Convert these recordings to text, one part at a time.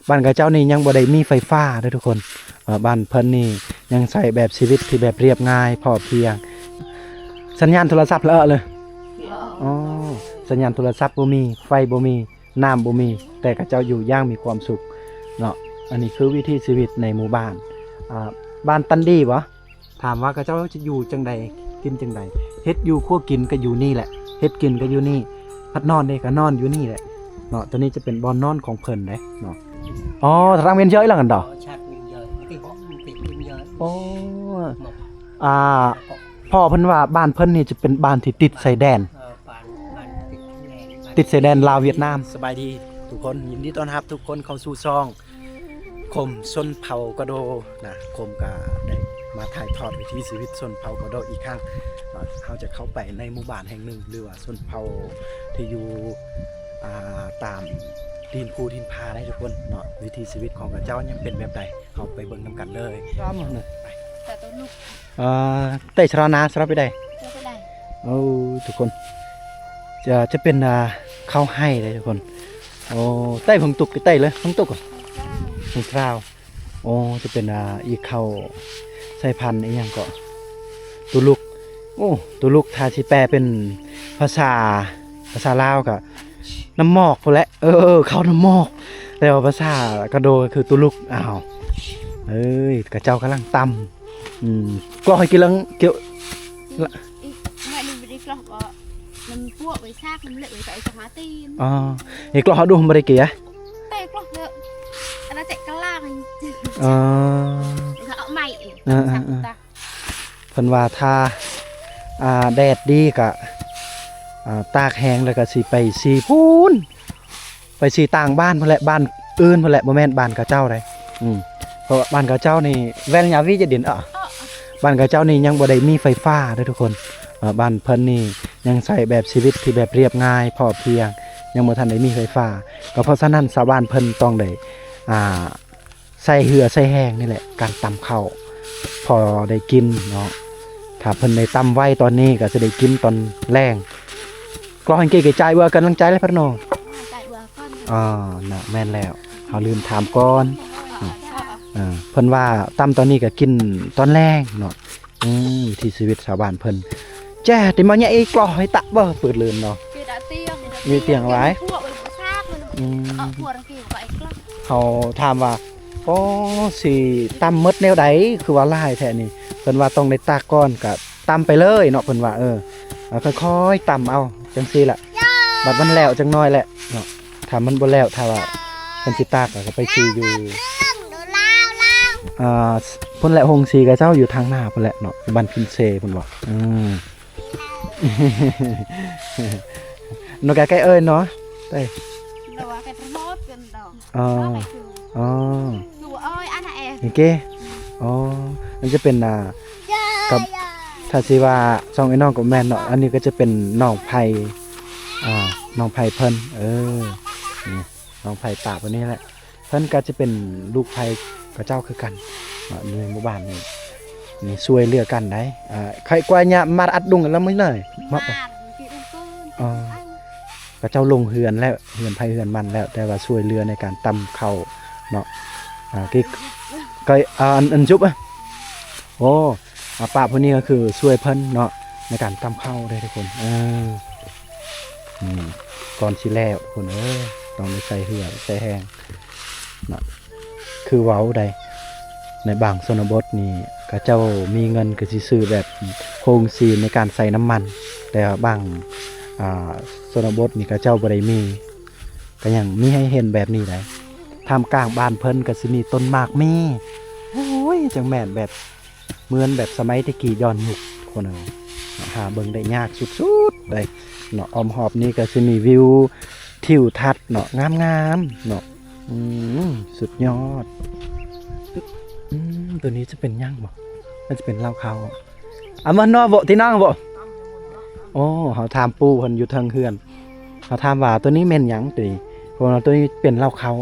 ບ້ານຂະເຈົ້ານີ້ຍັງບໍ່ໄດ້ມີໄຟຟ້າເດີທຸກຄົນ. ເອີ ບ້ານເພິ່ນນີ້ຍັງໃຊ້ແບບຊີວິດທີ່ແບບລຽບງ່າຍ ພໍພຽງ. ສັນຍານໂທລະສັບລະເອີເລີຍ. ອໍ ສັນຍານໂທລະສັບບໍ່ມີ, ໄຟບໍ່ມີ, ນ້ຳບໍ່ມີ, ແຕ່ຂະເຈົ້າຢູ່ຢ່າງມີຄວາມສຸກເນາະ. ອັນນີ້ຄືວິຖີຊີວິດໃນໝູ່ບ້ານ. ອ່າ ບ້ານຕັນດີບໍ? ຖາມວ່າຂະເຈົ້າຈະຢູ່ຈັ່ງໃດ ກິນຈັ່ງໃດ? ເຮັດຢູ່ຄົວກິນກໍຢູ່ນີ້ແຫຼະ, ເຮັດກິນກໍຢູ່ນີ້, ພັດນອນເດ້ກໍນອນຢູ່ນີ້ແຫຼະເນາະ. ຕົວນີ້ຈະເປັນບ່ອນນອນຂອງເພິ່ນເດ້ເນາະ. ອໍ ທາງວຽນເຢີຍລະກັນດອກ. ອໍ ອ່າ ພໍ່ເພິ່ນວ່າບ້ານເພິ່ນນີ້ຈະເປັນບ້ານທີ່ຕິດຊາຍແດນ. ຕິດຊາຍແດນລາວຫວຽດນາມ. ສະບາຍດີທຸກຄົນ, ຍິນດີຕ້ອນຮັບທຸກຄົນເຂົ້າສູ່ຊ່ອງຄົມຊົນເຜົ່າກະໂດນະ. ຄົມກະໄດ້ມາຖ່າຍທອດວິຖີຊີວິດຊົນເຜົ່າກະໂດອີກຄັ້ງ. ເຮົາຈະເຂົ້າໄປໃນໝູ່ບ້ານແຫ່ງໜຶ່ງ ຫຼືວ່າຊົນເຜົ່າທີ່ຢູ່ ອ່າ ຕາມຕີນພູຕີນຜາໄດ໋ທຸກຄົນເນາະ. ວິຖີຊີວິດຂອງເຂົາເຈົ້າຍັງເປັນແບບໃດ ເຮົາໄປເບິ່ງນຳກັນເລີຍ. ຕາມມານະ ໄປ ຕາໂຕລູກ ອ່າ ໄຕ້ສະລານາ ສະລາໄປໄດ້. ໂອ້ ທຸກຄົນ ຈະ ຈະເປັນ ອ່າ ເຂົ້າໄຮ່ເດ້ທຸກຄົນ. ໂອ້ ໄຕ້ເພິ່ງຕຸກ ໄຕ້ເລີຍ ເພິ່ງຕຸກ ເພິ່ງຕາວ. ໂອ້ ຈະເປັນ ອ່າ ອີກເຂົ້າສາຍພັນອີຫຍັງເກາະ ຕຸລຸກ. ໂອ້ ຕຸລຸກ ຖ້າຊິແປເປັນພາສາ ພາສາລາວກະ ນ້ຳໝອກພຸ້ນແຫຼະ. ເອີ ເຂົ້ານ້ຳໝອກ. ແຕ່ວ່າພາສາກະໂດກະຄືຕຸລຸກ. ອ້າວ ເອີຍ ຂະເຈົ້າກຳລັງຕຳ. ອືມ ກໍໃຫ້ກິນລັງ ກຽວ ອີກ ອີກໜ້ອຍໜຶ່ງບໍ່ໄດ້ກລອກບໍ່ ມັນປວກໄວ້ຊາກ ມັນເລະໄວ້ໃສ່ສະມາຕີນ. ອໍ ເອີ ກລອກເຮົາດູບໍ່ໄດ້ເກຍ ແຕ່ກລອກເດີ ອັນນັ້ນແຈະກະລາງ. ອໍ ເອົາໃໝ່ ເອີ ເອີ ເອີ ເພິ່ນວ່າຖ້າ ອ່າ ແດດດີກະ ອ່າ ຕາກແຫ້ງແລ້ວກະຊິໄປຊີພຸ້ນ ໄປຊີຕ່າງບ້ານພຸ້ນແຫຼະ ບ້ານອື່ນພຸ້ນແຫຼະ ບໍ່ແມ່ນບ້ານເຂົາເຈົ້າໃດ. ອືມ ເພາະວ່າບ້ານເຂົາເຈົ້ານີ້ ແວ່ນຍາວີຈະດິນ ເອີ ບ້ານເຂົາເຈົ້ານີ້ຍັງບໍ່ໄດ້ມີໄຟຟ້າເດີທຸກຄົນ. ເອີ ບ້ານເພິ່ນນີ້ຍັງໃຊ້ແບບຊີວິດທີ່ແບບລຽບງ່າຍ ພໍພຽງ ຍັງບໍ່ທັນໄດ້ມີໄຟຟ້າ. ກໍເພາະສະນັ້ນຊາວບ້ານເພິ່ນຕ້ອງໄດ້ ອ່າ ໃຊ້ເຫື່ອໃຊ້ແຮງນີ້ແຫຼະ ການຕຳເຂົ້າ ພໍໄດ້ກິນເນາະ. ຖ້າເພິ່ນໄດ້ຕຳໄວ້ຕອນນີ້ກໍຈະໄດ້ກິນຕອນແລງ. ກໍໃຫ້ເກກະຈາຍເອື້ອກຳລັງໃຈແຫຼະເພິ່ນເນາະ. ອໍ ນະ ແມ່ນແລ້ວ ເຮົາລືມຖາມກ່ອນ. ເອີ ເພິ່ນວ່າຕຳຕອນນີ້ກໍກິນຕອນແລງເນາະ. ອືມ ວິຖີຊີວິດຊາວບ້ານເພິ່ນ. ແຈ້ ຕິມາຍະອີກລໍໃຫ້ຕະເບີເປີດເລີນເນາະ. ມີຕຽງຫຼາຍ. ອືມ ເຮົາຖາມວ່າ ໂອ້ ຊິຕຳໝົດແນວໃດ ຄືວ່າຫຼາຍແທ້ນີ້? ເພິ່ນວ່າຕ້ອງໄດ້ຕາກກ່ອນ ກະຕຳໄປເລີຍເນາະ ເພິ່ນວ່າ. ເອີ ເອົາຄ່ອຍໆຕຳເອົາຈັ່ງຊີ້ລະ ບັດມັນແລ້ວຈັກໜ້ອຍແຫຼະເນາະ. ຖ້າມັນບໍ່ແລ້ວ ຖ້າວ່າເພິ່ນຊິຕາກ ກໍໄປສີຢູ່ ອ່າ ພຸ້ນແຫຼະ ໂຮງສີຂະເຈົ້າຢູ່ທາງໜ້າພຸ້ນແຫຼະເນາະ ຢູ່ບ້ານພິນເຊພຸ້ນເບາະ. ອືມ ໂນກາໄກເອີຍເນາະ ໄດ້ ອໍ ອໍ ນີ້ເກ ອໍ ມັນຈະເປັນ ອ່າ ກັບ ຖ້າຊິວ່າຊ່ອງອ້າຍນ້ອງກໍແມ່ນເນາະ. ອັນນີ້ກໍຈະເປັນໜອງໄຜ່ ອ່າ ໜອງໄຜ່ເພິ່ນ ເອີ ນີ້ໜອງໄຜ່ປາກເພິ່ນນີ້ແຫຼະ. ເພິ່ນກໍຈະເປັນລູກໄຜ່ຂະເຈົ້າຄືກັນເນາະ ຢູ່ໃນໝູ່ບ້ານນີ້ ນີ້ຊ່ວຍເຫຼືອກັນໄດ໋. ອ່າ ໃຄກວ່າຍາມາອັດດຸງລະມື້ໜ້ອຍ ມາ ເອີ ຂະເຈົ້າລົງເຮືອນແລ້ວ ເຮືອນໃຜເຮືອນມັນແລ້ວ ແຕ່ວ່າຊ່ວຍເຫຼືອໃນການຕຳເຂົ້າເນາະ. ອ່າ ກິ ກໍ ອ່າ ອັນ ອັນຈຸບ ໂອ້ ອາ ປ້າຜູ້ນີ້ກໍຄືຊ່ວຍເພິ່ນເນາະ ໃນການຕຳເຂົ້າເດ້ທຸກຄົນ. ເອີ ນີ້ ກ່ອນຊິແລ້ວທຸກຄົນເອີຍ ຕ້ອງໄດ້ໃສ່ເຫື່ອໃສ່ແຮງເນາະ. ຄືເວົ້າໄດ໋ ໃນບາງຊົນນະບົດນີ້ ເຂົາເຈົ້າມີເງິນກໍຊິຊື້ແບບໂຮງສີໃນການໃສ່ນ້ຳມັນ ແຕ່ວ່າບາງ ອ່າ ຊົນນະບົດນີ້ເຂົາເຈົ້າບໍ່ໄດ້ມີ ກໍຍັງມີໃຫ້ເຫັນແບບນີ້ໄດ໋. ທ່າມກາງບ້ານເພິ່ນກໍຊິມີຕົ້ນໝາກມີ ໂອ້ຍ ຈັ່ງແມ່ນແບບ ເໝືອນແບບສະໄໝແຕ່ກີ້ຍ້ອນຍຸກ ຄົນເອີຍ ຫາເບິ່ງໄດ້ຍາກສຸດໆ ໄດ໋ເນາະ. ອ້ອມຮອບນີ້ກໍຊິມີວິວທິວທັດເນາະ ງາມໆເນາະ. ອືມ ສຸດຍອດ. ອືມ ຕົວນີ້ຈະເປັນຫຍັງບໍ? ມັນຈະເປັນເຫຼົ້າເຂົ້າ ອາ ມັນເນາະ ບໍ່ ທີ່ນັ່ງບໍ່? ໂອ້ ເຮົາຖາມປູ່ເພິ່ນຢູ່ເທິງເຮືອນ ເຮົາຖາມວ່າ ຕົວນີ້ແມ່ນຫຍັງ ຕົວນີ້? ເພິ່ນວ່າ ຕົວນີ້ເປັນເຫຼົ້າເຂົ້າ.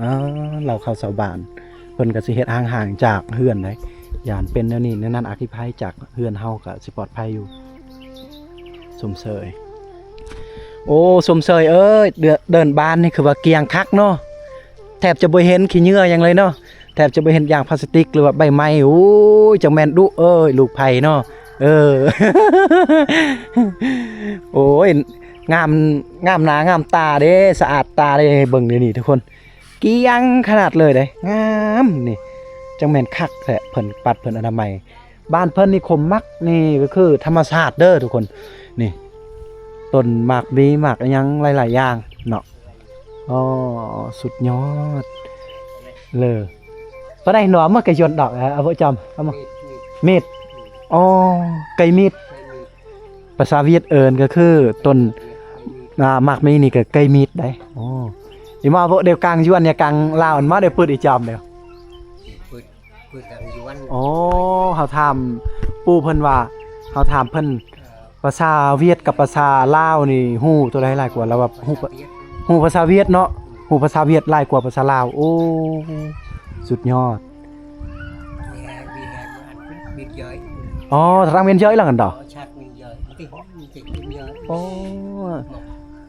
ອ່າ ເລົ່າເຂົ້າຊາວບ້ານ ເພິ່ນກໍຊິເຮັດຫ່າງໆຈາກເຮືອນໄດ໋ ຢ້ານເປັນແນວນີ້ແນວນັ້ນ ອັກຄີໄພຈາກເຮືອນເຮົາກໍຊິປອດໄພຢູ່. ຊົມເຊີຍ ໂອ້ ຊົມເຊີຍເອີຍ ເດີ ເດີ່ນບ້ານນີ້ຄືວ່າກ້ຽງຄັກເນາະ. ແທບຈະບໍ່ເຫັນຂີ້ເຫຍື້ອຫຍັງເລີຍເນາະ, ແທບຈະບໍ່ເຫັນຢາງພລາສຕິກ ຫຼືວ່າໃບໄມ້. ໂອ້ຍ ຈັກແມ່ນດຸເອີຍ ລູກໃຜເນາະ. ເອີ ໂອ້ຍ ງາມ ງາມໜ້າງາມຕາເດ້ ສະອາດຕາເດ້. ເບິ່ງນີ້ ນີ້ທຸກຄົນ ກ້ຽງຂະໜາດເລີຍເດ້ ງາມນີ້. ຈັ່ງແມ່ນຄັກແທ້ ເພິ່ນປັດເພິ່ນອະນາໄມ. ບ້ານເພິ່ນນິຄົມມັກນີ້ກໍຄືທຳມະຊາດເດີທຸກຄົນ. ນີ້ ຕົ້ນໝາກມີ ໝາກອີ່ຫຍັງຫຼາຍໆຢ່າງເນາະ. ອໍ ສຸດຍອດເລີຍ. ປານໃດໜໍ ມັນກະຢົນດອກ. ເອົາບໍ່ຈຳ ເອົາມາ ມີດ. ອໍ ໄກ່ມີດ. ພາສາຫວຽດເອີ້ນກໍຄືຕົ້ນ ອ່າ ໝາກມີນີ້ກໍໄກ່ມີດໄດ໋. ອໍ ອີ່ມາບໍ່ດຽວກາງຢວນ ຍາກາງລາວ ມາດຽວປຶດອີ່ຈອມດຽວ. ປຶດ ປຶດກາງຢວນ. ອໍ ເຮົາຖາມປູ່ເພິ່ນວ່າ ເຮົາຖາມເພິ່ນ ເອີ ພາສາຫວຽດກັບພາສາລາວນີ້ ຮູ້ໂຕໃດຫຼາຍກວ່າ? ລາວວ່າຮູ້ ພາສາຫວຽດ ຮູ້ພາສາຫວຽດເນາະ, ຮູ້ພາສາຫວຽດຫຼາຍກວ່າພາສາລາວ. ໂອ້ ສຸດຍອດ. ອໍ ທາງວຽນເຢີ້ຍລະກັນດອກ. ອໍ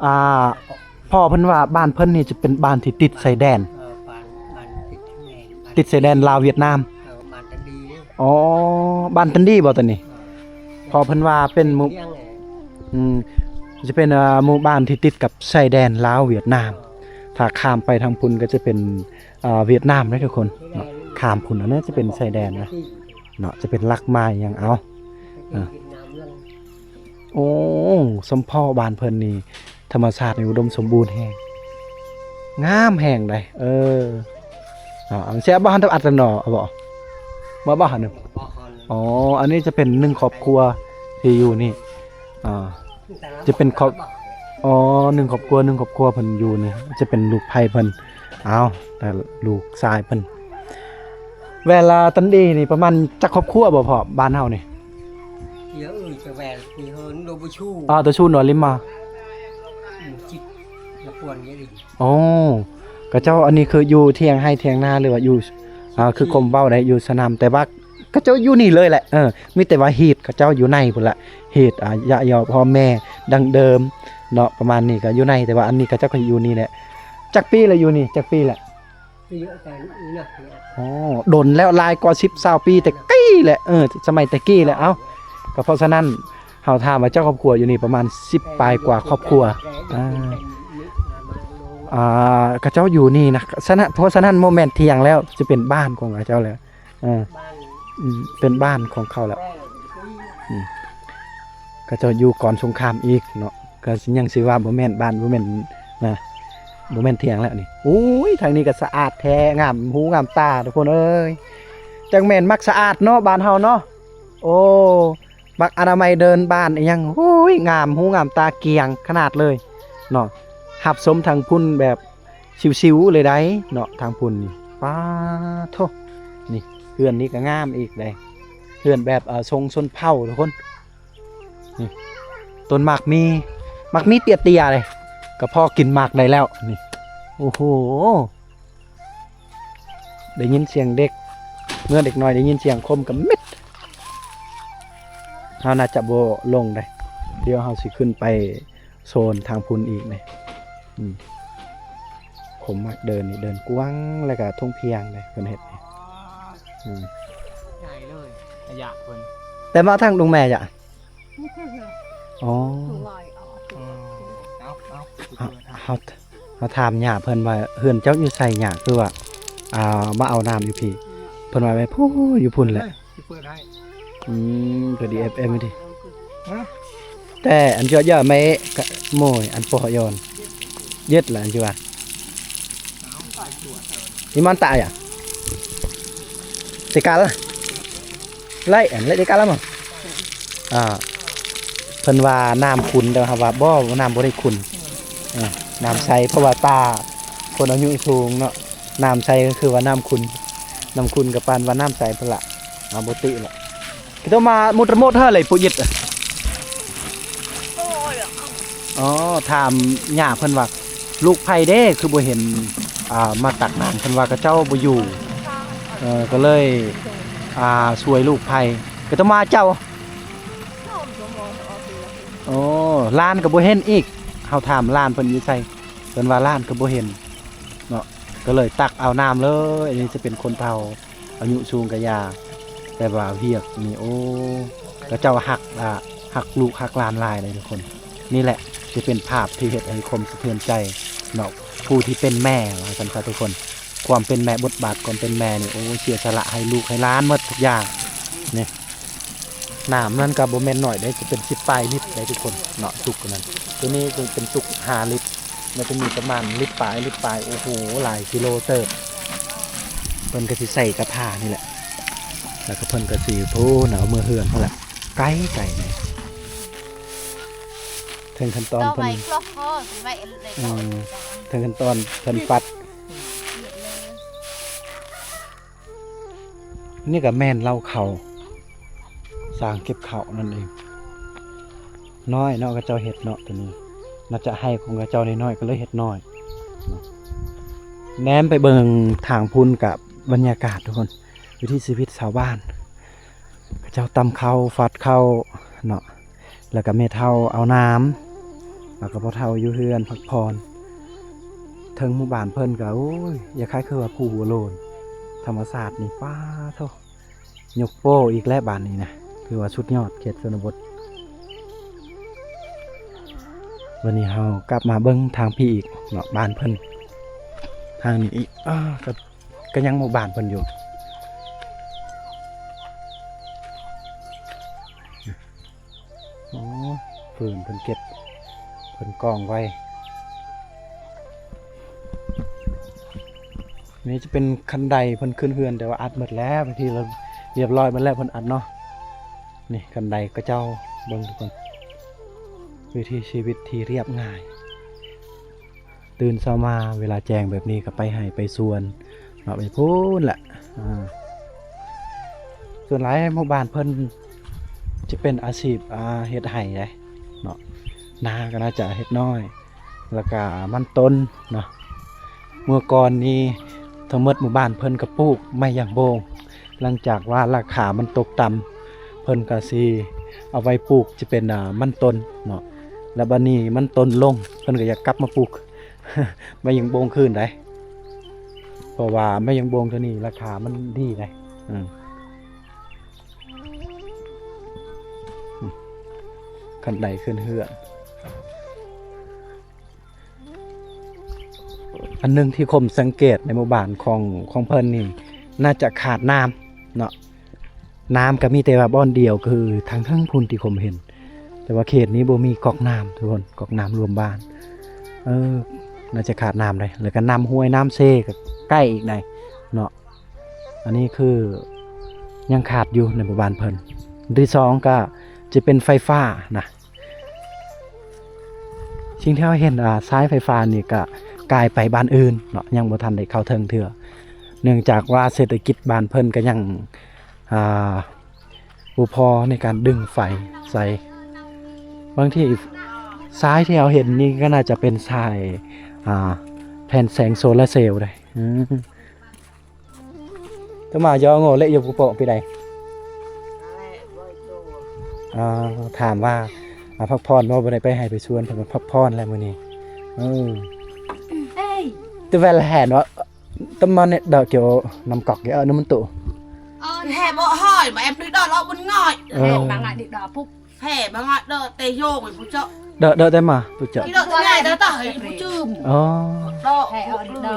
ອ່າ ພໍ່ເພິ່ນວ່າບ້ານເພິ່ນນີ້ຈະເປັນບ້ານທີ່ຕິດຊາຍແດນ ເອີ ບ້ານ ບ້ານຕິດຊາຍແດນ ຕິດຊາຍແດນລາວຫວຽດນາມ. ອໍ ບ້ານຕັນດີບໍ່ຕົວນີ້? ເອີ ພໍ່ເພິ່ນວ່າເປັນໝູ່ ອືມ ຈະເປັນ ເອີ ໝູ່ບ້ານທີ່ຕິດກັບຊາຍແດນລາວຫວຽດນາມ. ຖ້າຂ້າມໄປທາງພຸ້ນກໍຈະເປັນ ອ່າ ຫວຽດນາມເດ້ທຸກຄົນເນາະ. ຂ້າມພຸ້ນ ອັນນັ້ນຈະເປັນຊາຍແດນນະເນາະ, ຈະເປັນຫຼັກໄມ້ຫຍັງເອົາ. ອ່າ ໂອ້ ສົມພໍ້ບ້ານເພິ່ນນີ້ ທຳມະຊາດນີ້ອຸດົມສົມບູນແຮງ ງາມແຮງໃດ໋. ເອີ ອ່າ ເສຍບໍ່ ຫັ້ນອັດລະໜໍ ເອົາບໍ່ ມາບໍ່ຫັ້ນ. ອໍ ອັນນີ້ຈະເປັນໜຶ່ງຄອບຄົວທີ່ຢູ່ນີ້ ອ່າ ຈະເປັນຄອບ ອໍ ໜຶ່ງຄອບຄົວ ໜຶ່ງຄອບຄົວເພິ່ນຢູ່ນີ້ ຈະເປັນລູກໃພ້ເພິ່ນ. ອ້າວ ແຕ່ລູກຊາຍເພິ່ນ. ແວ່ນລາຕັນດີນີ້ປະມານຈັກຄອບຄົວບໍ່ພໍ່ ບ້ານເຮົານີ້? ເອີ ຈະແວ່ນທີ່ເຮີນໂດບໍ່ຊູ ອ່າ ໂດຊູນອລິມມາ ອືມ ຈິດລະປວນນີ້. ອໍ ຂະເຈົ້າ ອັນນີ້ຄືຢູ່ທ່ຽງໄຮ່ທ່ຽງນາ ຫຼືວ່າຢູ່ ອ່າ ຄື ຢູ່ ຄົມເວົ້າໄດ້ ຢູ່ສະໜາມ ແຕ່ວ່າ ຂະເຈົ້າຢູ່ນີ້ເລີຍແຫຼະ. ເອີ ມີແຕ່ວ່າຮີດຂະເຈົ້າຢູ່ໃນພຸ້ນລະ ຮີດ ອ່າ ຍະຢອພໍ່ແມ່ດັ້ງເດີມເນາະ ປະມານນີ້ ກໍຢູ່ໃນ. ແຕ່ວ່າອັນນີ້ຂະເຈົ້າກໍຢູ່ນີ້ແຫຼະ. ຈັກປີລະຢູ່ນີ້ ຈັກປີລະ? ອໍ ດົນແລ້ວ ຫຼາຍກວ່າສິບຊາວປີ ແຕ່ກີ້ແຫຼະ. ເອີ ສະໄໝແຕ່ກີ້ແຫຼະ. ເອົ້າ ກໍເພາະສະນັ້ນ ເຮົາຖາມວ່າເຈົ້າຄອບຄົວຢູ່ນີ້ປະມານສິບປາຍກວ່າຄອບຄົວ. ອ່າ ອ່າ ຂະເຈົ້າຢູ່ນີ້ນະ ສະນະ ເພາະສະນັ້ນບໍ່ແມ່ນທ່ຽງແລ້ວ ຈະເປັນບ້ານຂອງຂະເຈົ້າແລ້ວ. ເອີ ບ້ານ ອືມ ເປັນບ້ານຂອງເຂົາແລ້ວ. ເອີ ອືມ ຂະເຈົ້າຢູ່ກ່ອນສົງຄາມອີກເນາະ ກໍຍັງຊິວ່າບໍ່ແມ່ນບ້ານ ບໍ່ແມ່ນນະ ບໍ່ແມ່ນທ່ຽງແລ້ວນີ້. ໂອ້ຍ ທາງນີ້ກໍສະອາດແທ້ ງາມຫູງາມຕາທຸກຄົນເອີຍ. ຈັກແມ່ນມັກສະອາດເນາະ ບ້ານເຮົາເນາະ. ໂອ້ ມັກອະນາໄມເດີ່ນບ້ານອີ່ຫຍັງ ໂອ້ຍ ງາມຫູງາມຕາ ກ້ຽງຂະໜາດເລີຍເນາະ. ຮັບຊົມທາງພຸ້ນແບບຊິວໆເລີຍໃດ໋ເນາະ ທາງພຸ້ນນີ້. ປາໂທ້ ນີ້ເຮືອນນີ້ກໍງາມອີກໃດ໋ ເຮືອນແບບ ເອີ ຊົງຊົນເຜົ່າທຸກຄົນ. ນີ້ ຕົ້ນໝາກມີ ໝາກມີເຕ້ຍໆເດ້ ກໍພໍກິນໝາກໄດ້ແລ້ວນີ້. ໂອ້ໂຫ ໄດ້ຍິນສຽງເດັກ ເມື່ອເດັກນ້ອຍໄດ້ຍິນສຽງຄົມກໍມິດ. ເຮົາໜ້າຈະບໍ່ລົງໄດ໋ ດຽວເຮົາຊິຂຶ້ນໄປໂຊນທາງພຸ້ນອີກເດ້. ອືມ ຄົມມັກເດີ່ນນີ້ ເດີ່ນກວ້າງ ແລ້ວກໍທົ່ງພຽງເດ້ ເພິ່ນເຮັດນີ້. ອືມ ໃຫຍ່ເລີຍ ອາຍາກເພິ່ນ. ແຕ່ມາທາງລຸງແມ່ຈະ ອໍ ອືມ ເອົາ ເອົາ ເຮົາ ເຮົາຖາມຍ່າເພິ່ນວ່າ ເຮືອນເຈົ້າຢູ່ໃສຍ່າ ຄືວ່າ ອ່າ ມາເອົານ້ຳຢູ່ພີ້? ເພິ່ນວ່າໄວ້ພຸ້ນ ຢູ່ພຸ້ນແຫຼະ. ຊິເປີດໃຫ້ ອືມ ກໍດີ ເອັຟເອັມ ດີ ຮະ ແຕ່ອັນເຈົ້າຢ່າແມ່ກະໂມຍ ອັນປໍຢອນ ເຢັດລະ ອັນຊິວ່າ ອີ່ມັນຕາຍອະ ຕິກາລ ໄລອັນ ໄລຕິກາລມາ ອ່າ ເພິ່ນວ່ານ້ຳຂຸ່ນ ແຕ່ວ່າເຮົາວ່າບໍ່ ນ້ຳບໍ່ໄດ້ຂຸ່ນ ອ່າ ນ້ຳໃສ ເພາະວ່າຕາຄົນອາຍຸສູງເນາະ ນ້ຳໃສກໍຄືວ່ານ້ຳຂຸ່ນ ນ້ຳຂຸ່ນກໍປານວ່ານ້ຳໃສພຸ້ນລະ ເຮົາບໍ່ຕິລະ. ກະໂຕມາມຸດລະມົດເຮີເລີຍປູເຢັດ. ອໍ ຖາມຍ່າເພິ່ນວ່າ ລູກໃຜເດ້ ຄືບໍ່ເຫັນ ອ່າ ມາຕັກນ້ຳ ເພິ່ນວ່າເຂົາເຈົ້າບໍ່ຢູ່ ເອີ ກໍເລີຍ ອ່າ ຊ່ວຍລູກໃຜ ກະໂຕມາເຈົ້າ. ໂອ້ ຫຼານກໍບໍ່ເຫັນອີກ ເຮົາຖາມຫຼານເພິ່ນຢູ່ໃສ ເພິ່ນວ່າຫຼານກໍບໍ່ເຫັນເນາະ. ກໍເລີຍຕັກເອົານ້ຳເລີຍ. ອັນນີ້ຈະເປັນຄົນເຖົ້າອາຍຸສູງກະຢ່າ ແຕ່ວ່າວຽກນີ້ ໂອ້ ເຂົາເຈົ້າຮັກ ອ່າ ຮັກລູກຮັກຫຼານຫຼາຍເລີຍທຸກຄົນ. ນີ້ແຫຼະຈະເປັນພາບທີ່ເຮັດໃຫ້ຄວາມສະເທືອນໃຈເນາະ ຜູ້ທີ່ເປັນແມ່ວ່າຊັ້ນຊະທຸກຄົນ. ຄວາມເປັນແມ່ ບົດບາດຄວາມເປັນແມ່ນີ້ ໂອ້ ເສຍສະຫຼະໃຫ້ລູກໃຫ້ຫຼານໝົດທຸກຢ່າງນີ້. ນ້ຳນັ້ນກໍບໍ່ແມ່ນໜ້ອຍເດ້ ຈະເປັນສິບປາຍລິດໄດ໋ທຸກຄົນເນາະ ຕຸກນັ້ນ. ໂຕນີ້ເປັນຕຸກຫ້າລິດ ແລ້ວໂຕນີ້ປະມານລິດປາຍ ລິດປາຍ ໂອ້ໂຫ ຫຼາຍກິໂລເຕີບ. ເພິ່ນກໍຊິໃສ່ກະຖານີ້ແຫຼະ ແລ້ວກໍເພິ່ນກໍຊິພຸ້ນເອົາເມືອເຮືອນພຸ້ນແຫຼະ ໄກໆ ນີ້. ເຖິງຂັ້ນຕອນເພິ່ນ ອືມ ເຖິງຂັ້ນຕອນເພິ່ນປັດ. ນີ້ກໍແມ່ນເລົ້າເຂົ້າ ສາງເກັບເຂົ້ານັ້ນເອງ. ນ້ອຍເນາະ ເຂົາເຈົ້າເຮັດເນາະ ໂຕນີ້ໜ້າຈະໄຮ່ຂອງເຂົາເຈົ້ານ້ອຍໆ ກໍເລີຍເຮັດນ້ອຍ. ແນມໄປເບິ່ງທາງພຸ້ນກະບັນຍາກາດທຸກຄົນ ວິຖີຊີວິດຊາວບ້ານ ເຂົາເຈົ້າຕຳເຂົ້າ ຟັດເຂົ້າເນາະ. ແລ້ວກໍແມ່ເຖົ້າເອົານ້ຳ ແລ້ວກໍພໍ່ເຖົ້າຢູ່ເຮືອນພັກຜ່ອນ. ເທິງໝູ່ບ້ານເພິ່ນກໍ ໂອ້ຍ ຢາກຄ້າຍຄືວ່າພູຫົວໂລ້ນ ທຳມະຊາດນີ້ ປ້າໂທ້ ຍົກໂປ້ອີກແລ້ວບາດນີ້ນະ ຄືວ່າສຸດຍອດເຂດຊົນນະບົດ. ວັນນີ້ເຮົາກັບມາເບິ່ງທາງພີ້ອີກເນາະ ບ້ານເພິ່ນທາງນີ້ອີກ ກໍ ກໍຍັງໝູ່ບ້ານເພິ່ນຢູ່. ໂອ້ ຟືນເພິ່ນເກັບ ເພິ່ນກອງໄວ້. ນີ້ຈະເປັນຄັນໄດເພິ່ນຂຶ້ນເຮືອນ ແຕ່ວ່າອັດໝົດແລ້ວ ເປັນທີ່ລຽບຮ້ອຍໝົດແລ້ວ ເພິ່ນອັດເນາະ. ນີ້ຄັນໄດຂະເຈົ້າ ເບິ່ງທຸກຄົນ ວິຖີຊີວິດທີ່ລຽບງ່າຍ. ຕື່ນເຊົ້າມາເວລາແຈ້ງແບບນີ້ກໍໄປໄຮ່ໄປສວນເນາະ ໄປພຸ້ນແຫຼະ. ອ່າ ສ່ວນຫຼາຍໝູ່ບ້ານເພິ່ນຈະເປັນອາຊີບ ອ່າ ເຮັດໄຮ່ເດ້ເນາະ ນາກໍໜ້າຈະເຮັດນ້ອຍ ແລ້ວກະມັນຕົ້ນເນາະ. ເມື່ອກ່ອນນີ້ທັງໝົດໝູ່ບ້ານເພິ່ນກໍປູກໄມ້ຢາງໂບງ ຫຼັງຈາກວ່າລາຄາມັນຕົກຕ່ຳ ເພິ່ນກໍຊິເອົາໄວ້ປູກຈະເປັນ ອ່າ ມັນຕົ້ນເນາະ. ແລ້ວບັດນີ້ມັນຕົ້ນລົງ ເພິ່ນກໍຢາກກັບມາປູກ ໄມ້ຢາງໂບງຄືນໄດ໋ ເພາະວ່າໄມ້ຢາງໂບງໂຕນີ້ລາຄາມັນດີໄດ໋. ອືມ ຄັນໄດຂຶ້ນເຮືອນ. ອັນໜຶ່ງທີ່ຄົມສັງເກດໃນໝູ່ບ້ານຂອງ ຂອງເພິ່ນນີ້ ໜ້າຈະຂາດນ້ຳເນາະ. ນ້ຳກໍມີແຕ່ວ່າບ່ອນດຽວ ຄືທາງເທິງພຸ້ນທີ່ຄົມເຫັນ ແຕ່ວ່າເຂດນີ້ບໍ່ມີກອກນ້ຳທຸກຄົນ ກອກນ້ຳລວມບ້ານ. ເອີ ໜ້າຈະຂາດນ້ຳເດ້ ແລ້ວກໍນ້ຳຫ້ວຍນ້ຳເຊກໍໃກ້ອີກໄດ໋ເນາະ. ອັນນີ້ຄືຍັງຂາດຢູ່ໃນໝູ່ບ້ານເພິ່ນ. ອັນທີສອງກໍຈະເປັນໄຟຟ້ານະ. ສິ່ງທີ່ເຮົາເຫັນ ອ່າ ສາຍໄຟຟ້ານີ້ກໍກາຍໄປບ້ານອື່ນເນາະ ຍັງບໍ່ທັນໄດ້ເຂົ້າເຖິງເທື່ອ ເນື່ອງຈາກວ່າເສດຖະກິດບ້ານເພິ່ນກໍຍັງ ອ່າ ບໍ່ພໍໃນການດຶງໄຟໃສ່. ບາງທີສາຍທີ່ເຮົາເຫັນນີ້ກໍໜ້າຈະເປັນສາຍ ອ່າ ແຜ່ນແສງໂຊລາເຊວເດ້. ອືມ ຕະມາຢໍງໍເລະຢູ່ຜູ້ເປາະປີໃດ? ອ່າ ຖາມວ່າ ອ່າ ພັກຜ່ອນບໍ່? ບໍ່ໄດ້ໄປໄຮ່ໄປສວນ ເພິ່ນວ່າພັກຜ່ອນແລ້ວມື້ນີ້. ເອີ ເອີຍ ຕະແວລແຫ່ນວ່າ ຕະມາເນດດອກເກວນຳກອກເກວນຳມັນໂຕ ແຫ່ບໍ່ຫ້ອຍ ມາແອບນີ້ດອກເລາະບຸນງ່ອຍ ເອີ ມາງ່າຍນີ້ດອກປຸບ ແຜ່ມາງະເດີແຕ່ໂຍງໄປຜູ້ເຈາະ ເດີ ເດີແຕ່ມາຜູ້ເຈາະ ເດີແຕ່ໃຫຍ່ເດີຕາໃຫ້ຜູ້ຈື່ມ ອໍ ເດີແຜ່ເດີ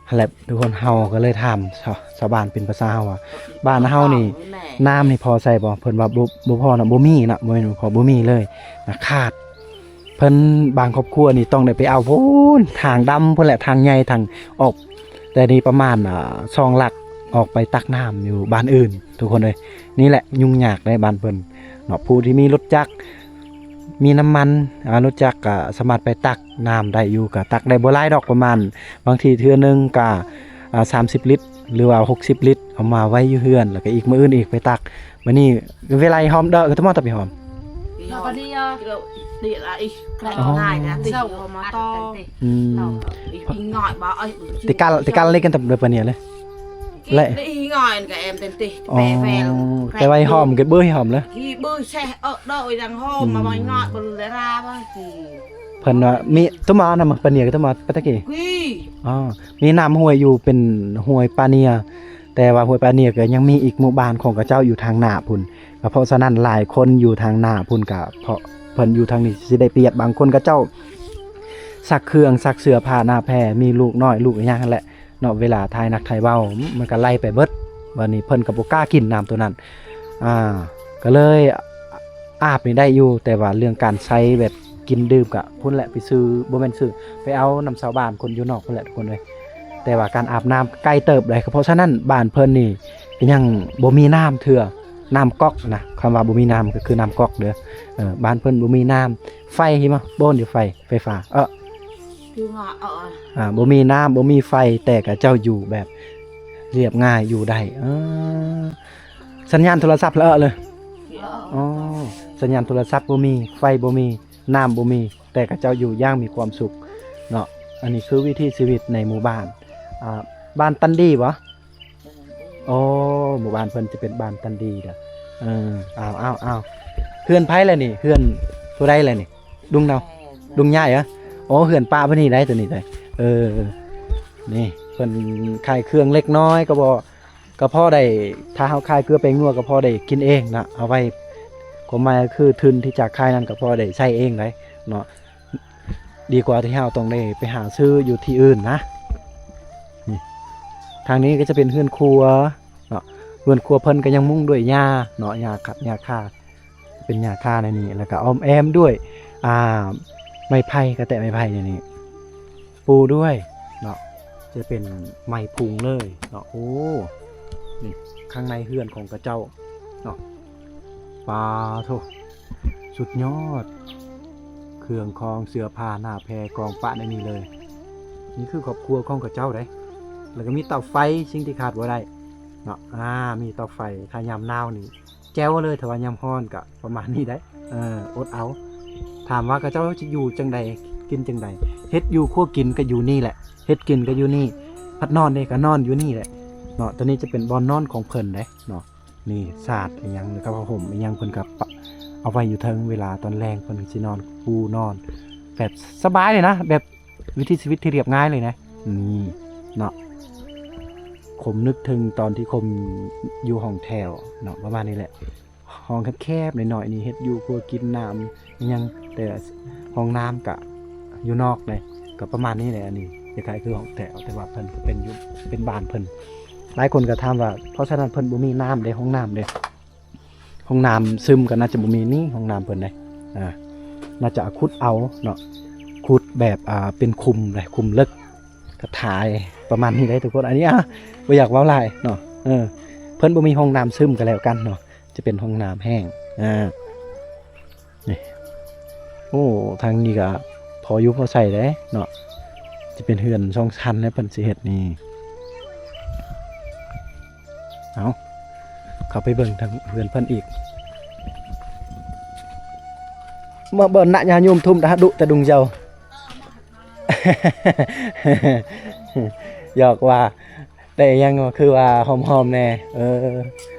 ອໍ ຫັ້ນແຫຼະ ທຸກຄົນ ເຮົາກໍເລີຍຖາມຊາວ ຊາວບ້ານເປັນພາສາເຮົາວ່າ ບ້ານເຮົານີ້ ນ້ຳນີ້ພໍໃຊ້ບໍ່? ເພິ່ນວ່າບໍ່ ບໍ່ພໍເນາະ ບໍ່ມີເນາະ ບໍ່ແມ່ນບໍ່ພໍ ບໍ່ມີເລີຍນະ ຂາດ. ເພິ່ນບາງຄອບຄົວນີ້ຕ້ອງໄດ້ໄປເອົາພຸ້ນ ທາງດຳພຸ້ນແຫຼະ ທາງໃຫຍ່ ທາງອອກ ແຕ່ນີ້ປະມານ ອ່າ ສອງຫຼັກ ອອກໄປຕັກນ້ຳຢູ່ບ້ານອື່ນ ທຸກຄົນເອີຍ. ນີ້ແຫຼະຫຍຸ້ງຍາກໃນບ້ານເພິ່ນເນາະ ຜູ້ທີ່ມີລົດຈັກ ມີນ້ຳມັນ ອ່າ ລົດຈັກກໍສາມາດໄປຕັກນ້ຳໄດ້ຢູ່ ກໍຕັກໄດ້ບໍ່ຫຼາຍດອກ ປະມານ ບາງທີເທື່ອໜຶ່ງກໍ ອ່າ ສາມສິບລິດ ຫຼືວ່າຫົກສິບລິດ ເອົາມາໄວ້ຢູ່ເຮືອນ ແລ້ວກໍອີກມື້ອື່ນອີກໄປຕັກ. ບາດນີ້ເວລາອີ່ຫອມເດີ ກໍຕະມອດຕະໄປຫອມ ອືມ ຕິກາລ ຕິກາລເລັກກັນຕະເດີປາເນຍເລີຍ ເລະ ແຕ່ວ່າອີ່ຫອມກໍເບີອີ່ຫອມເລີຍ ອືມ. ເພິ່ນວ່າມີ ຕົວມານຳປາເນຍ ຕົວມາປາຕະກີ ອໍ ມີນ້ຳຫ້ວຍຢູ່ ເປັນຫ້ວຍປາເນຍ ແຕ່ວ່າຫ້ວຍປາເນຍກໍຍັງມີອີກໝູ່ບ້ານຂອງເຂົາເຈົ້າຢູ່ທາງໜ້າພຸ້ນ ກໍເພາະສະນັ້ນຫຼາຍຄົນຢູ່ທາງໜ້າພຸ້ນ ກໍເພາະເພິ່ນຢູ່ທາງນີ້ຊິໄດ້ປຽບ ບາງຄົນເຂົາເຈົ້າ ຊັກເຄື່ອງ ຊັກເສື້ອຜ້າໜ້າແພ ມີລູກນ້ອຍ ລູກອີ່ຫຍັງຫັ້ນແຫຼະເນາະ ເວລາຖ່າຍໜັກຖ່າຍເບົາ ມັນກໍໄຫຼໄປເບິດ ບາດນີ້ເພິ່ນກໍບໍ່ກ້າກິນນ້ຳໂຕນັ້ນ ອ່າ ກໍເລີຍອາບນີ້ໄດ້ຢູ່ ແຕ່ວ່າເລື່ອງການໃຊ້ແບບກິນດື່ມກໍພຸ້ນແຫຼະ ໄປຊື້ ບໍ່ແມ່ນຊື້ ໄປເອົານຳຊາວບ້ານຄົນຢູ່ນອກພຸ້ນແຫຼະທຸກຄົນເອີຍ ແຕ່ວ່າການອາບນ້ຳໃກ້ເຕີບເລີຍ ເພາະສະນັ້ນບ້ານເພິ່ນນີ້ກໍຍັງບໍ່ມີນ້ຳເທື່ອ ນ້ຳກັອກນະ ຄຳວ່າບໍ່ມີນ້ຳກໍຄືນ້ຳກັອກເດີ ເອີ ບ້ານເພິ່ນບໍ່ມີນ້ຳ ໄຟ ເຫັນບໍ່ ບໍ່ມີໄຟ ໄຟຟ້າ ເອີ ຄືວ່າ ເອີ ອ່າ ບໍ່ມີນ້ຳ ບໍ່ມີໄຟ ແຕ່ເຂົາເຈົ້າຢູ່ແບບລຽບງ່າຍ ຢູ່ໄດ້ ເອີ ສັນຍານໂທລະສັບລະເອີເລີຍ ອໍ ສັນຍານໂທລະສັບບໍ່ມີ ໄຟບໍ່ມີ ນ້ຳບໍ່ມີ ແຕ່ເຂົາເຈົ້າຢູ່ຢ່າງມີຄວາມສຸກເນາະ ອັນນີ້ຄືວິຖີຊີວິດໃນໝູ່ບ້ານ ອ່າ ບ້ານຕັນດີບໍ? ອໍ ໝູ່ບ້ານເພິ່ນຈະເປັນບ້ານຕັນດີເດີ ເອີ ອ້າວໆໆ ເຮືອນໃຜລະນີ້ ເຮືອນຜູ້ໃດລະນີ້ ລຸງເນາະ ລຸງຍາຍເອີ ອໍ ເຮືອນປ້າເພິ່ນນີ້ໄດ໋ ໂຕນີ້ໄດ໋ ເອີ ນີ້ເພິ່ນຂາຍເຄື່ອງເລັກນ້ອຍກໍບໍ່ ກໍພໍໄດ້ ຖ້າເຮົາຂາຍເກືອແປ້ງນົວກໍພໍໄດ້ກິນເອງນະ ເອົາໄວ້ ຄວາມໝາຍກໍຄືທຶນທີ່ຈະຂາຍນັ້ນກໍພໍໄດ້ໃຊ້ເອງໄດ໋ເນາະ ດີກວ່າທີ່ເຮົາຕ້ອງໄດ້ໄປຫາຊື້ຢູ່ທີ່ອື່ນນະ ນີ້ ທາງນີ້ກໍຈະເປັນເຮືອນຄົວເນາະ ເຮືອນຄົວເພິ່ນກໍຍັງມຸງດ້ວຍຫຍ້າເນາະ ຫຍ້າຄາ ຫຍ້າຄາ ເປັນຫຍ້າຄາໃນນີ້ ແລ້ວກໍອ້ອມແອ້ມດ້ວຍ ອ່າ ໄມ້ໄຜ່ ກະແຕະໄມ້ໄຜ່ໃນນີ້ ປູດ້ວຍເນາະ ຈະເປັນໄມ້ພຸງເລີຍເນາະ ໂອ້ ນີ້ ຂ້າງໃນເຮືອນຂອງເຂົາເຈົ້າເນາະ ປາໂທ້ ສຸດຍອດ ເຄື່ອງຂອງເສື້ອຜ້າໜ້າແພກອງປະໃນນີ້ເລີຍ ນີ້ຄືຄອບຄົວຂອງເຂົາເຈົ້າເດ້ ແລ້ວກໍມີເຕົາໄຟ ສິ່ງທີ່ຂາດບໍ່ໄດ້ເນາະ ອ່າ ມີເຕົາໄຟ ຖ້າຍາມໜາວນີ້ ແຈ່ວເລີຍ ຖ້າວ່າຍາມຮ້ອນກະປະມານນີ້ໄດ໋ ເອີ ອົດເອົາ ຖາມວ່າເຂົາເຈົ້າຈະຢູ່ຈັ່ງໃດ ກິນຈັ່ງໃດ ເຮັດຢູ່ຄົວກິນກໍຢູ່ນີ້ແຫຼະ ເຮັດກິນກໍຢູ່ນີ້ ພັດນອນເດ້ກໍນອນຢູ່ນີ້ແຫຼະເນາະ ຕົວນີ້ຈະເປັນບ່ອນນອນຂອງເພິ່ນເດ້ເນາະ ນີ້ສາດອີ່ຫຍັງ ແລ້ວກໍຜ້າຫົ່ມອີ່ຫຍັງ ເພິ່ນກໍປະ ເອົາໄວ້ຢູ່ເທິງ ເວລາຕອນແລງເພິ່ນຊິນອນປູນອນ ແບບສະບາຍເລີຍນະ ແບບ ວິຖີຊີວິດທີ່ລຽບງ່າຍເລີຍນະ ນີ້ເນາະ ຄົມນຶກເຖິງຕອນທີ່ຄົມຢູ່ຫ້ອງແຖວເນາະ ປະມານນີ້ແຫຼະ ຫ້ອງແຄບໆ ນ້ອຍໆ ນີ້ ເຮັດຢູ່ຄົວກິນ ນ້ຳຫຍັງ ແຕ່ຫ້ອງນ້ຳກະຢູ່ນອກເດ້ ກໍປະມານນີ້ແຫຼະ ອັນນີ້ຄ້າຍໆ ຄືຫ້ອງແຖວ ແຕ່ວ່າເພິ່ນເປັນຢູ່ ເປັນບ້ານເພິ່ນ ຫຼາຍຄົນກໍຖາມວ່າ ເພາະສະນັ້ນເພິ່ນບໍ່ມີນ້ຳເດ້ ຫ້ອງນ້ຳເດ້ ຫ້ອງນ້ຳຊຶມກໍໜ້າຈະບໍ່ມີນີ້ ຫ້ອງນ້ຳເພິ່ນເດ້ ອ່າ ໜ້າຈະຂຸດເອົາເນາະ ຂຸດແບບ ອ່າ ເປັນຂຸມເດ້ ຂຸມເລິກ ກະຖ່າຍປະມານນີ້ເດ້ທຸກຄົນ ອັນນີ້ ອ່າ ບໍ່ຢາກເວົ້າຫຼາຍເນາະ ເອີ ເພິ່ນບໍ່ມີຫ້ອງນ້ຳຊຶມກໍແລ້ວກັນເນາະ ຈະເປັນຫ້ອງນ້ຳແຫ້ງ ອ່າ ນີ້ ໂອ້ ທາງນີ້ກະພໍຢູ່ພໍໃຊ້ເດ້ເນາະ ຈະເປັນເຮືອນສອງຊັ້ນແລ້ວເພິ່ນຊິເຮັດນີ້ ເອົາ ເຂົ້າໄປເບິ່ງທາງເຮືອນເພິ່ນອີກ ເມື່ອເບິ່ງນະຍາໂຍມທຸມດະຫະດຸຕະດຸງເຈົ້າ ຢອກວ່າ ໄດ້ຫຍັງ ຄືວ່າຫອມໆ ແດ່ ເອີ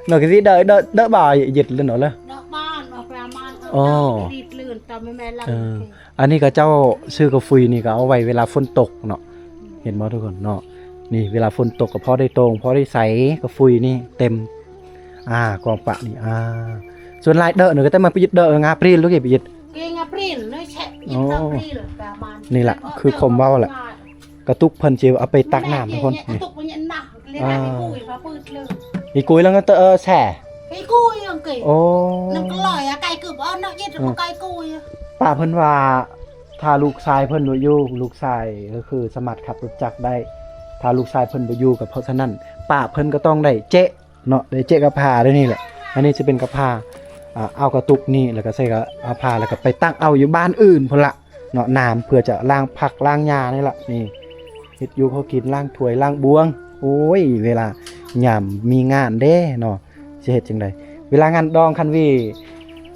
ນອກກະຊິເດີ ເດີ ເດີບ່າເຢັດເລີຍເນາະ ເລີ ດອກບານ ອອກປະມານ ອໍ ດີດລື່ນຕາມແມ່ນລະ ເອີ ອັນນີ້ເຂົາເຈົ້າຊື້ກະຟຸຍນີ້ກໍເອົາໄວ້ເວລາຝົນຕົກເນາະ ເຫັນບໍ່ທຸກຄົນເນາະ ນີ້ເວລາຝົນຕົກກໍພໍໄດ້ໂຕ່ງ ພໍໄດ້ໃສ່ ກະຟຸຍນີ້ເຕັມ ອ່າ ກອງປະນີ້ ອ່າ ສ່ວນຫຼາຍເດີນີ້ກໍແຕ່ມາໄປຍຶດເດີງາປຣີລ ຫຼື ໄປຍຶດ ເກງາປຣີລ ເລີຍແຊະ ອໍ ປະມານ ນີ້ລະ ຄືຄວາມເວົ້າລະ ກະຕຸກເພິ່ນຊິເອົາໄປຕັກນ້ຳທຸກຄົນ ນີ້ ອ່າ ມີກຸຍແລ້ວກໍເຕີແຊ່ ມີກຸຍຍັງເກຍ ໂອ້ ນ້ຳກະລອຍອະ ໄກ່ກືບເອົາເນາະ ເຢັດ ອືມ ໄກ່ກຸຍ ປ້າເພິ່ນວ່າ ຖ້າລູກຊາຍເພິ່ນບໍ່ຢູ່ ລູກຊາຍກໍຄືສາມາດຂັບລົດຈັກໄດ້ ຖ້າລູກຊາຍເພິ່ນບໍ່ຢູ່ ກໍເພາະສະນັ້ນ ປ້າເພິ່ນກໍຕ້ອງໄດ້ເຈະ ເນາະ ໄດ້ເຈະກະພາໄດ້ນີ້ແຫຼະ ອັນນີ້ຈະເປັນກະພາ ອ່າ ເອົາກະຕຸກນີ້ ແລ້ວກະໃສ່ກະ ກະພາ ແລ້ວກະໄປຕັກເອົາຢູ່ບ້ານອື່ນພຸ້ນລະເນາະ ນ້ຳເພື່ອຈະລ້າງຜັກລ້າງຫຍ້ານີ້ລະ ນີ້ ເຮັດຢູ່ເຮົາກິນ ລ້າງຖ້ວຍລ້າງບ່ວງ ໂອ້ຍ ເວລາຍາມມີງານເດ້ເນາະ ຊິເຮັດຈັ່ງໃດ ເວລາງານດອງຄັນວີ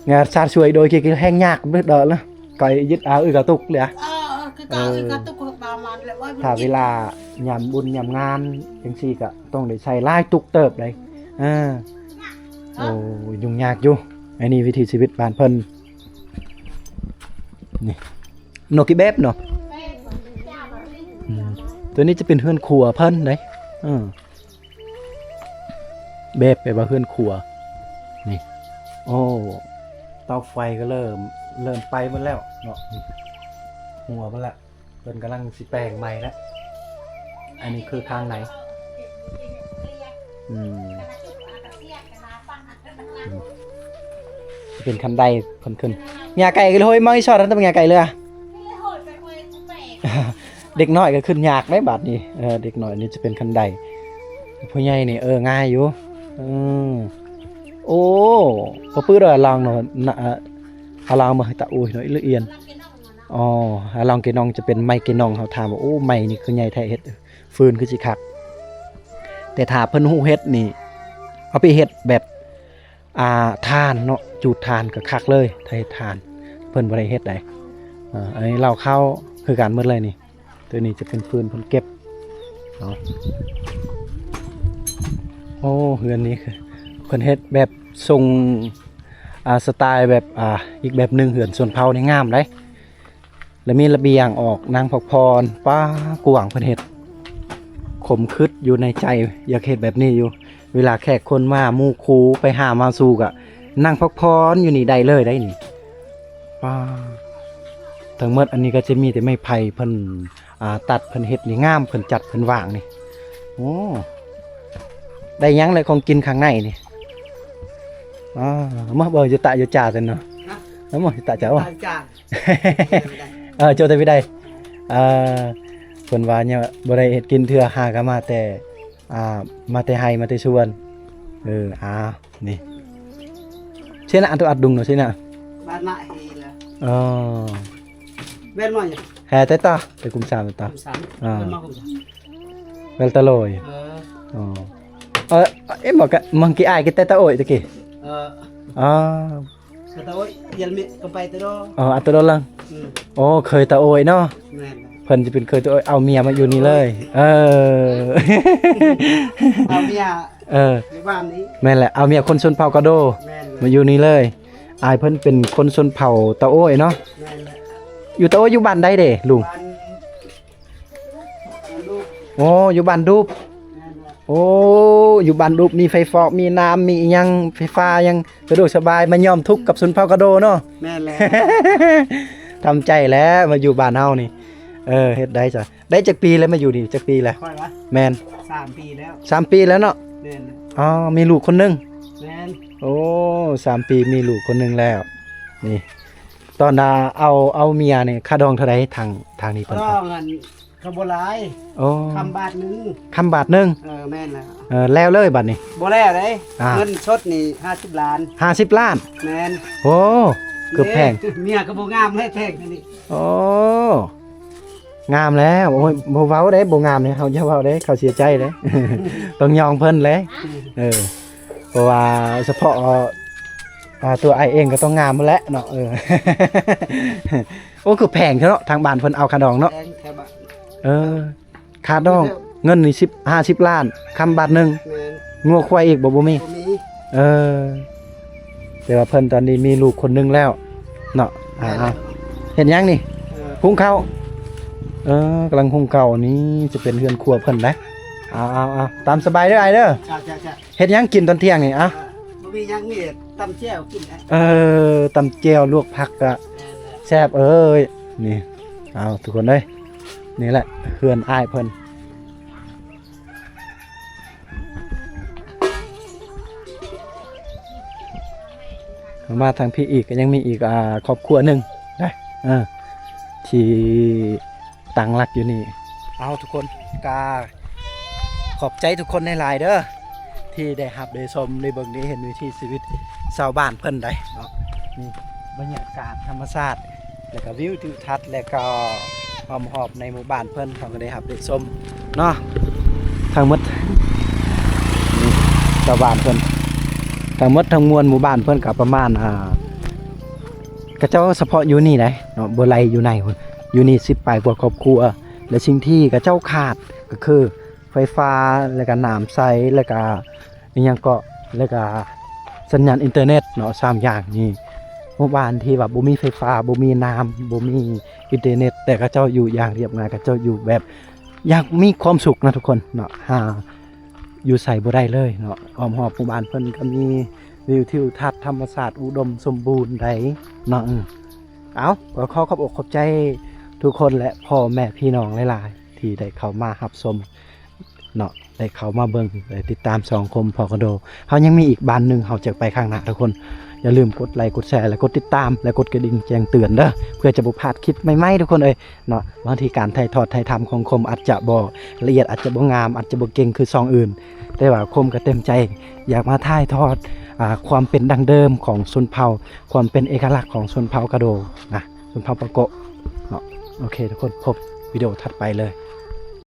ງານຊາດຊ່ວຍໂດຍ ແຮ່ງຍາກເດີລະ ກະຍຶດເອົາ ອື ກະຕຸກເລີຍ ເອີ ຄືກະ ເອີ ອື ກະຕຸກ ປະມານແຫຼະ ຖ້າເວລາຍາມບຸນຍາມງານຈັ່ງຊີ້ກະ ຕ້ອງໄດ້ໃຊ້ຫຼາຍຕຸກເຕີບໃດ໋ ເອີ ໂອ້ ຫຍຸ້ງຍາກຢູ່ ອັນນີ້ວິຖີຊີວິດບ້ານເພິ່ນ ນີ້ ນົກກິແບບເນາະ. ອືມ ຕົວນີ້ຈະເປັນເຮືອນຄົວເພິ່ນເດ້. ເອີ ແບບ ແປວ່າເຮືອນຄົວນີ້. ໂອ້ ເຕົາໄຟກໍເລີ່ມ ເລີ່ມໄປໝົດແລ້ວເນາະ ຫົວໝົດແລ້ວ. ເພິ່ນກຳລັງຊິແປງໃໝ່ແລ້ວ. ອັນນີ້ຄືທາງໃນ. ອືມ ເປັນຄັນໄດເພິ່ນຂຶ້ນ. ຍາໄກ່ກໍເລີຍມາອີ່ຊອດ ແຕ່ຍາໄກ່ເລີຍ. ເດັກນ້ອຍກໍຂຶ້ນຍາກໄດ໋ບາດນີ້. ເອີ ເດັກນ້ອຍນີ້ຈະເປັນຄັນໄດ. ຜູ້ໃຫຍ່ນີ້ ເອີ ງ່າຍຢູ່. ເອີ ໂອ້ ບໍ່ປືດອະລອງເນາະ ນະ ອາ ອາລອງເບິ່ງໃຫ້ຕາໂອ້ຍເນາະ ລະອຽນ. ອໍ ອາລອງເກນອງຈະເປັນໄມ້ເກນອງ. ເຮົາຖາມວ່າ ໂອ້ ໄມ້ນີ້ຄືໃຫຍ່ແທ້ ເຮັດຟືນຄືຊິຄັກ. ແຕ່ຖ້າເພິ່ນຮູ້ເຮັດນີ້ ເອົາໄປເຮັດແບບ ອ່າ ຖ່ານເນາະ ຈູດຖ່ານກໍຄັກເລີຍ. ຖ້າເຮັດຖ່ານ ເພິ່ນບໍ່ໄດ້ເຮັດໃດ. ເອີ ອັນນີ້ເລົ້າເຂົ້າຄືກັນໝົດເລີຍນີ້. ຕົວນີ້ຈະເປັນຟືນເພິ່ນເກັບເນາະ. ໂອ້ ເຮືອນນີ້ຄືເພິ່ນເຮັດແບບຊົງ ອ່າ ສະໄຕແບບ ອ່າ ອີກແບບໜຶ່ງ. ເຮືອນຊົນເຜົ່ານີ້ງາມໃດ໋ ແລະ ມີລະບຽງອອກນັ່ງພັກຜ່ອນ. ປ້າ ກວ້າງ ເພິ່ນເຮັດ ຂົມຄຶດຢູ່ໃນໃຈ ຢາກເຮັດແບບນີ້ຢູ່. ເວລາແຂກຄົນມາ ໝູ່ຄູ່ໄປຫາມາສູ່ ກະນັ່ງພັກຜ່ອນຢູ່ນີ້ໄດ້ເລີຍໄດ໋ນີ້. ປ້າ ທັງໝົດອັນນີ້ກໍຈະມີແຕ່ໄມ້ໄຜ່ເພິ່ນ ອ່າ ຕັດ ເພິ່ນເຮັດນີ້ງາມ ເພິ່ນຈັດ ເພິ່ນວາງນີ້. ໂອ້ ໄດ້ຫຍັງແລະ ຂອງກິນຂ້າງໃນນີ້? ອ້າ ມາເບິ່ງຢູ່ຕະຢູ່ຈາຊັ້ນເນາະ. ຮະ? ມາຢູ່ຕະຈາ. ໂອ້ ຕະຈາ. ເອີ ໂຈຕະວິໄດ. ເອີ ເພິ່ນວ່າຍັງບໍ່ໄດ້ເຮັດກິນເທື່ອ ຫາກໍມາແຕ່ ອ່າ ມາແຕ່ໄຮ່ ມາແຕ່ສວນ. ເອີ ອາ ນີ້ ເຊນະ ອັດຕຸອັດດຸງເນາະ ເຊນະ ບ້ານນະເຮລະ. ເອີ ແມ່ນບໍ່? ແຮ່ແຕ່ຕາ ແຕ່ກຸມສາມຕາ. ກຸມສາມ. ອ່າ ແມ່ນບໍ່? ກຸມສາມ ແວລຕະໂລຍ. ເອີ ອໍ ເອີ ເອະ ມັງກີ້ ມັງກີ້ອ້າຍກິນແຕ່ຕາໂອ້ຍຕະກີ້. ເອີ ອໍ ເຄີຍຕາໂອ້ຍ ຢາເມກະໄປຕະໂດ. ອໍ ອັດຕະໂດລັງ. ອືມ ໂອ້ ເຄີຍຕາໂອ້ຍເນາະ. ແມ່ນ ເພິ່ນຈະເປັນເຄີຍຕາໂອ້ຍ ເອົາເມຍມາຢູ່ນີ້ເລີຍ. ເອີ ເອົາເມຍ ເອີ ຢູ່ບ້ານນີ້. ແມ່ນແຫຼະ ເອົາເມຍຄົນຊົນເຜົ່າກະໂດ. ແມ່ນ ມາຢູ່ນີ້ເລີຍ. ອ້າຍເພິ່ນເປັນຄົນຊົນເຜົ່າຕາໂອ້ຍເນາະ. ແມ່ນແຫຼະ ຢູ່ຕາໂອ້ຍ ຢູ່ບ້ານໃດເດລຸງ? ບ້ານ ໂອ້ ຢູ່ບ້ານດຸບ. ແມ່ນແຫຼະ ໂອ້ ຢູ່ບ້ານດຸບ ມີໄຟຟອກ ມີນ້ຳ ມີອີ່ຫຍັງ ໄຟຟ້າຫຍັງ ສະດວກສະບາຍ ມາຍອມທຸກກັບຊົນເຜົ່າກະໂດເນາະ. ແມ່ນແຫຼະ ທຳໃຈແລ້ວ ມາຢູ່ບ້ານເຮົານີ້. ເອີ ເຮັດໄດ້ຊະ. ໄດ້ຈັກປີແລ້ວມາຢູ່ນີ້ ຈັກປີແລ້ວ? ຂ້ອຍຫວາ? ແມ່ນ ສາມປີແລ້ວ. ສາມປີແລ້ວເນາະ. ແມ່ນແຫຼະ ອໍ ມີລູກຄົນໜຶ່ງ. ແມ່ນ ໂອ້ ສາມປີ ມີລູກຄົນໜຶ່ງແລ້ວ. ນີ້ ຕອນ ອາ ເອົາ ເອົາເມຍນີ້ ຄ່າດອງເທົ່າໃດ? ທາງ ທາງນີ້ເພິ່ນ ຄ່າດອງ ອັນ ກໍບໍ່ຫຼາຍ. ໂອ້ ຄຳບາດໜຶ່ງ. ຄຳບາດໜຶ່ງ. ເອີ ແມ່ນແລ້ວ. ເອີ ແລ້ວເລີຍບາດນີ້? ບໍ່ແລ້ວເດ້. ອ່າ ເງິນສົດນີ້ຫ້າສິບລ້ານ. ຫ້າສິບລ້ານ. ແມ່ນ. ໂອ້ ເກືອບແພງ. ເມຍກໍບໍ່ງາມແທ້ແພງອັນນີ້. ໂອ້ ງາມແລ້ວ. ໂອ້ຍ ບໍ່ເວົ້າເດ້ ບໍ່ງາມເດ້ ເຮົາຢ່າເວົ້າເດ້ ເຂົາເສຍໃຈເດ້. ຕ້ອງຍອມເພິ່ນເດ້. ເອີ ເພາະວ່າສະເພາະ ອ່າ ຕົວອ້າຍເອງກໍຕ້ອງງາມຫັ້ນແຫຼະເນາະ. ເອີ ໂອ້ ຄືແພງແທ້ເນາະ ທາງບ້ານເພິ່ນເອົາຄ່າດອງເນາະ. ແພງແທ້ບາດ. ເອີ ຄ່າດອງ ເງິນນີ້ສິບ ຫ້າສິບລ້ານ ຄຳບາດໜຶ່ງ. ແມ່ນ. ງົວຄວາຍອີກບໍ່? ບໍ່ມີ. ບໍ່ມີ. ເອີ ແຕ່ວ່າເພິ່ນຕອນນີ້ມີລູກຄົນໜຶ່ງແລ້ວເນາະ. ອ່າ ແມ່ນແລ້ວ. ເຮັດຫຍັງນີ້? ເອີ ຫຸງເຂົ້າ. ເອີ ກຳລັງຫຸງເຂົ້າ. ນີ້ຈະເປັນເຮືອນຄົວເພິ່ນເດ້. ເອົາໆໆ ຕາມສະບາຍເດີອ້າຍເດີ. ຈ້າໆໆ. ເຮັດຫຍັງກິນຕອນທ່ຽງນີ້? ເອົາ ບໍ່ມີຫຍັງ ມີແຕ່ຕຳແຈ່ວກິນແຫຼະ. ເອີ ຕຳແຈ່ວລວກຜັກກະ ແມ່ນແຫຼະ ແຊບເອີຍ. ນີ້ ເອົາ ທຸກຄົນເອີຍ ນີ້ແຫຼະເຮືອນອ້າຍເພິ່ນ. ມາທາງພີ້ອີກກໍຍັງມີອີກ ອ່າ ຄອບຄົວໜຶ່ງໄດ໋ ເອີ ທີ່ ຕັ້ງຫຼັກຢູ່ນີ້. ເອົາ ທຸກຄົນ ກະຂອບໃຈທຸກຄົນຫຼາຍໆເດີ ທີ່ໄດ້ຮັບໄດ້ຊົມ ໄດ້ເບິ່ງໄດ້ເຫັນວິຖີຊີວິດຊາວບ້ານເພິ່ນໄດ໋ເນາະ. ນີ້ບັນຍາກາດທຳມະຊາດ ແລ້ວກະວິວທິວທັດ ແລ້ວກໍອ້ອມຮອບໃນໝູ່ບ້ານເພິ່ນ ເຮົາກໍໄດ້ຮັບໄດ້ຊົມເນາະ. ທັງໝົດ ນີ້ ຊາວບ້ານເພິ່ນ ທັງໝົດທັງມວນໝູ່ບ້ານເພິ່ນກໍປະມານ ອ່າ ຂະເຈົ້າສະເພາະຢູ່ນີ້ໄດ໋ເນາະ ບໍ່ໄລ່ຢູ່ໃນພຸ້ນ ຢູ່ນີ້ສິບປາຍກວ່າຄອບຄົວ. ແລະ ສິ່ງທີ່ຂະເຈົ້າຂາດກໍຄືໄຟຟ້າ ແລ້ວກະນ້ຳໃຊ້ ແລ້ວກະອີ່ຫຍັງເກາະ ແລ້ວກະສັນຍານອິນເຕີເນັດເນາະ. ສາມຢ່າງນີ້ ໝູ່ບ້ານທີ່ວ່າບໍ່ມີໄຟຟ້າ ບໍ່ມີນ້ຳ ບໍ່ມີອິນເຕີເນັດ ແຕ່ເຂົາເຈົ້າຢູ່ຢ່າງລຽບງ່າຍ ເຂົາເຈົ້າຢູ່ແບບ ຢາກມີຄວາມສຸກນະທຸກຄົນເນາະ ຫາຢູ່ໃສບໍ່ໄດ້ເລີຍເນາະ. ອ້ອມຮອບໝູ່ບ້ານເພິ່ນກໍມີວິວທິວທັດທຳມະຊາດອຸດົມສົມບູນໃດເນາະ. ເອີ ເອົາ ກໍຂໍຂອບອົກຂອບໃຈທຸກຄົນ ແລະ ພໍ່ແມ່ພີ່ນ້ອງຫຼາຍໆ ທີ່ໄດ້ເຂົ້າມາຮັບຊົມເນາະ ໄດ້ເຂົ້າມາເບິ່ງ ໄດ້ຕິດຕາມຊ່ອງຄົມພໍ່ກະໂດ. ເຮົາຍັງມີອີກບ້ານໜຶ່ງ ເຮົາຈະໄປຂ້າງໜ້າທຸກຄົນ. ຢ່າລືມກົດໄລ ກົດແຊ ແລະ ກົດຕິດຕາມ ແລະ ກົດກະດິ່ງແຈ້ງເຕືອນເດີ ເພື່ອຈະບໍ່ພາດຄລິບໃໝ່ໆ ທຸກຄົນເອີຍເນາະ. ບາງທີການຖ່າຍທອດຖ່າຍທຳຂອງຄົມອາດຈະບໍ່ລະອຽດ ອາດຈະບໍ່ງາມ ອາດຈະບໍ່ເກັ່ງຄືຊ່ອງອື່ນ ແຕ່ວ່າຄົມກໍເຕັມໃຈຢາກມາຖ່າຍທອດ ອາ ຄວາມເປັນດັ້ງເດີມຂອງຊົນເຜົ່າ ຄວາມເປັນເອກະລັກຂອງຊົນເຜົ່າກະໂດນະ ຊົນເຜົ່າປາໂກະເນາະ. ໂອເຄ ທຸກຄົນ ພົບວິດີໂອຖັດໄປເລີຍ.